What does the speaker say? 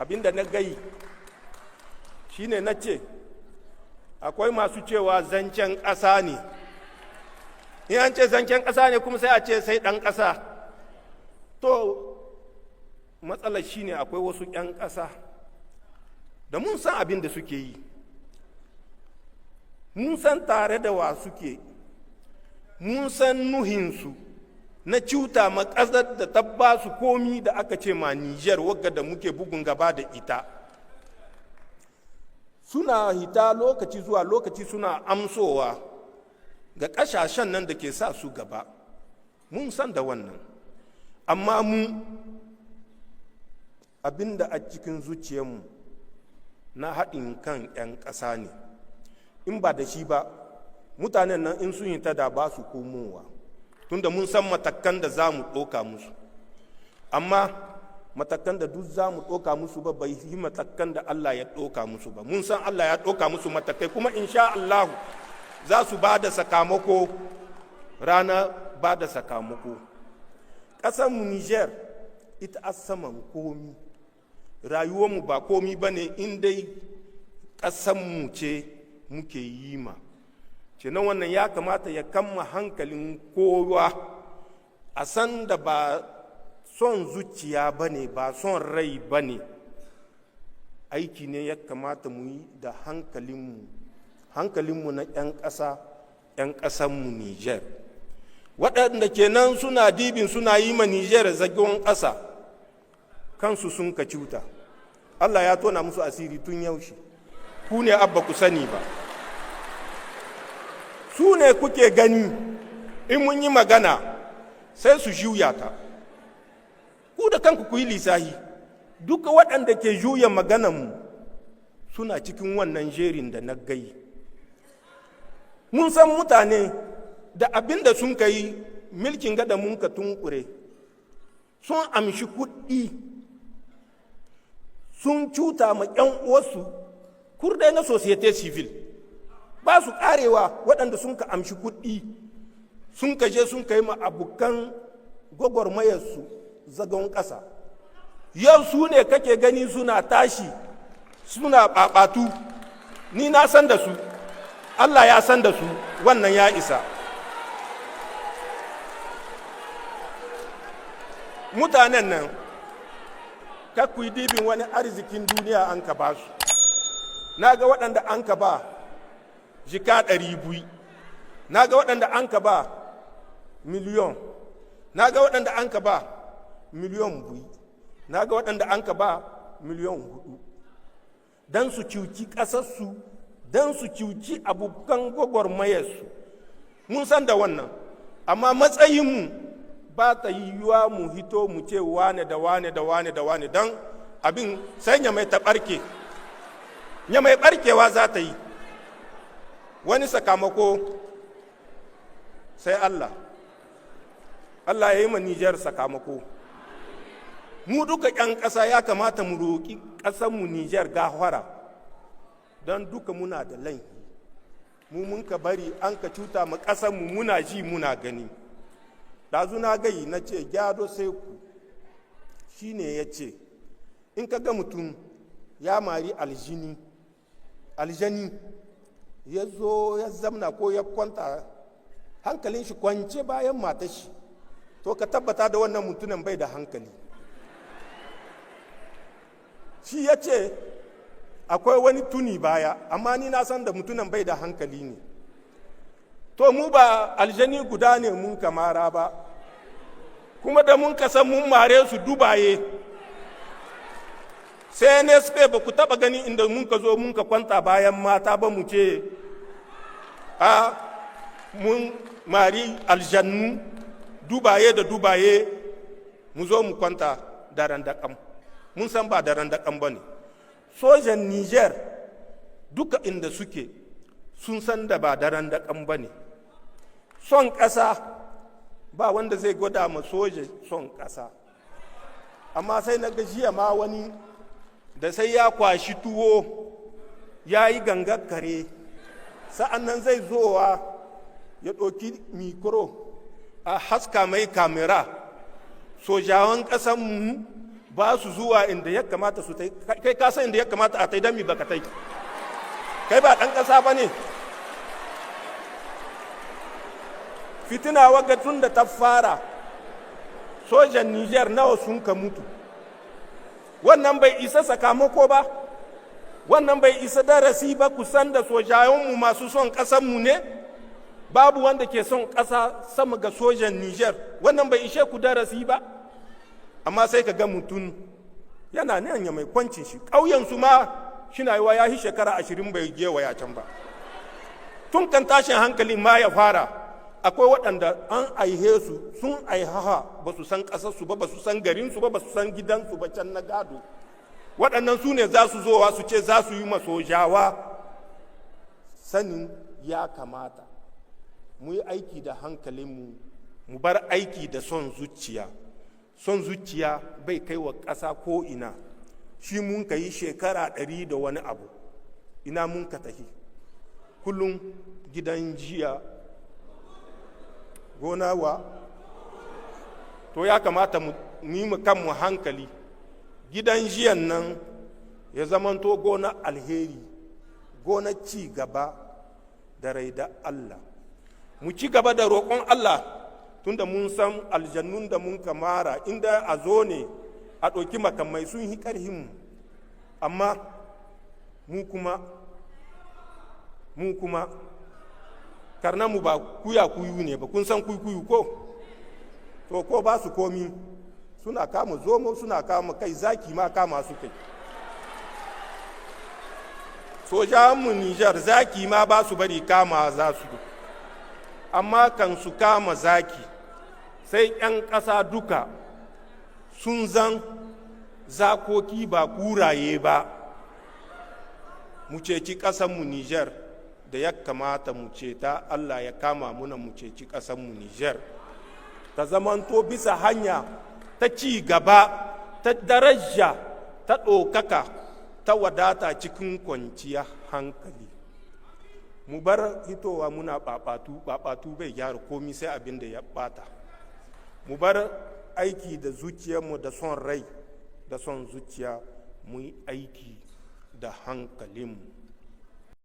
Abinda na gai shine na ce akwai masu cewa zancen ƙasa ne. In an ce zancen ƙasa ne kuma, sai a ce sai ɗan ƙasa. To, matsalar shine akwai wasu 'yan ƙasa da mun san abin da suke yi, mun san tare da wa suke, mun san nuhinsu na cuta ma ƙasar da ta ba su komi da aka ce ma Niger, wagga da muke bugun gaba da ita. Suna hita lokaci zuwa lokaci suna amsowa ga ƙasashen nan da ke sa su gaba. Mun san da wannan, amma mu abinda a cikin zuciyarmu na haɗin kan 'yan ƙasa ne. In ba da shi ba, mutanen nan in sun yi ta da ba su komowa, tunda mun san matakan da za mu ɗauka musu. Amma matakan da duk za mu ɗauka musu ba bai yi matakan da Allah ya ɗauka musu ba. Mun san Allah ya ɗauka musu matakai, kuma insha Allahu za su ba da sakamako rana ba da sakamako. Ƙasarmu Niger ita a saman komi. Rayuwarmu ba komi ba ne in dai ƙasanmu ce muke yi ma. Kenan wannan ya kamata ya kama hankalin kowa, a san da ba son zuciya ba ne, ba son rai ba ne, aiki ne ya kamata mu yi da hankalinmu, hankalinmu na 'yan ƙasa, 'yan ƙasanmu Niger. Waɗanda kenan suna dibin suna yi ma Niger zagon ƙasa, kansu sun ka cuta. Allah ya tona musu asiri tun yaushe, ku ne abba ku sani ba. Su ne kuke gani in mun yi magana sai su juya ta. Ku da kanku ku yi lissahi, duka waɗanda ke juya magananmu suna cikin wannan jerin da na gai. Mun san mutane da abin da sun kai milkin gada mun ka tunkure, sun amshi kuɗi, sun cuta ma 'yan uwarsu kurdai na société civile ba su karewa, waɗanda sun ka amshi kuɗi sun ka je sun kai ma abokan gwagwarmayarsu zagon ƙasa. Yau su ne kake gani suna tashi suna ɓaɓatu. Ni na san da su, Allah ya san da su, wannan ya isa. Mutanen nan, ku yi dibin wani arzikin duniya an ka ba su. Na ga waɗanda an ka ba jika 200, na ga waɗanda an ka ba miliyon, na ga waɗanda an ka ba miliyon 2, na ga waɗanda an ka ba miliyon 4 don su cuci ƙasarsu, don su cuci abokan gwagwarmayarsu. Mun san da wannan, amma matsayinmu ba ta yiwuwa mu hito mu ce wane da wane da wane da wane, don abin sai ya mai ta ɓarke, ya mai ɓarkewa za ta yi wani sakamako sai Allah. Allah ya yi ma Nijar sakamako. Mu duka 'yan ƙasa ya kamata mu roƙi ƙasarmu Nijar gahwara, don duka muna da laifi. Mu mun ka bari an ka cuta mu ƙasarmu, muna ji muna gani. Ɗazu na gayi na ce gyado sai ku shi ne ya ce in ka ga mutum ya mari aljini, aljani ya zo ya zamna ko ya kwanta hankalin shi kwance bayan matashi, to ka tabbata da wannan mutumin bai da hankali. Shi ya ce akwai wani tuni baya, amma ni na san da mutumin bai da hankali ne. To, mu ba aljani guda ne mun kamara ba, kuma da mun kasan mun mare su dubaye CNSP, ba ku taba gani inda mun ka zo mun ka kwanta bayan mata ba mu ce a mun mari aljannu dubaye da dubaye, mu zo mu kwanta daren daƙam. Mun san ba daren daƙam ba ne. Sojan Niger duka inda suke sun san da ba daren daƙam ba ne. Son ƙasa ba wanda zai gwada ma soja son ƙasa. Amma sai na ga jiya ma wani da sai ya kwashi tuwo ya yi gangar kare, sa'an nan zai zowa ya ɗauki micro a haska mai kamera. Sojawan ƙasanmu Ba su zuwa inda ya kamata su tai. Kai ka san inda ya kamata a tai, don mi baka tai? Kai ba ɗan ƙasa ba ne? Fitina waga tun da ta fara, sojan Niger nawa sun ka mutu? Wannan bai isa sakamako ba? Wannan bai isa darasi ba? Kusan da sojayenmu masu son ƙasanmu ne, babu wanda ke son ƙasa sama ga sojan Niger. Wannan bai ishe ku darasi ba? Amma sai ka ga mutum yana nan ya mai kwancin shi, ƙauyensu ma shina yiwa ya yi shekara 20 bai gewaya can ba. Tun kan tashin hankali ma ya fara, akwai waɗanda an aihe su, sun aihaha, ba su san ƙasarsu ba, ba su san garinsu ba, ba su san gidansu ba can na gado. Waɗannan su ne za su zowa su ce za su yi masojawa sanin ya kamata. Mu yi aiki da hankalinmu, mu bar aiki da son zuciya. Son zuciya bai kai wa ƙasa ko ina. Shi mun ka yi shekara 100 da wani abu, ina mun ka tahi? Kullum gidan jiya, gona wa. To ya kamata mu yi mu kanmu hankali, gidan jiyan nan ya zamanto gona alheri, gona ci gaba da rai da Allah. Mu ci gaba da roƙon Allah, tunda mun san aljannun da mun kamara inda a zo ne a ɗauki makamai sun yi ƙarhinmu. Amma mu kuma karnanmu ba kuya kuyu ne ba. Kun san kuyu ko? To ko ba su komi, suna kama zomo, suna kama kai zaki ma kama su. Kai, sojanmu Nijar zaki ma ba su bari kama za su, amma kan su kama zaki sai 'yan ƙasa duka sun zan zakoki, ba kuraye ba. Mu ceci ƙasanmu Nijar da ya kamata mu ceta. Allah ya kama muna mu ceci ƙasanmu Nijar ta zamanto bisa hanya ta ci gaba, ta daraja, ta ɗaukaka, ta wadata cikin kwanciya hankali. Mu bar hitowa muna ɓaɓatu. Ɓaɓatu bai gyara komi sai abin da ya ɓata. Mu bar aiki da zuciyarmu da son rai da son zuciya, mu yi aiki da hankalinmu.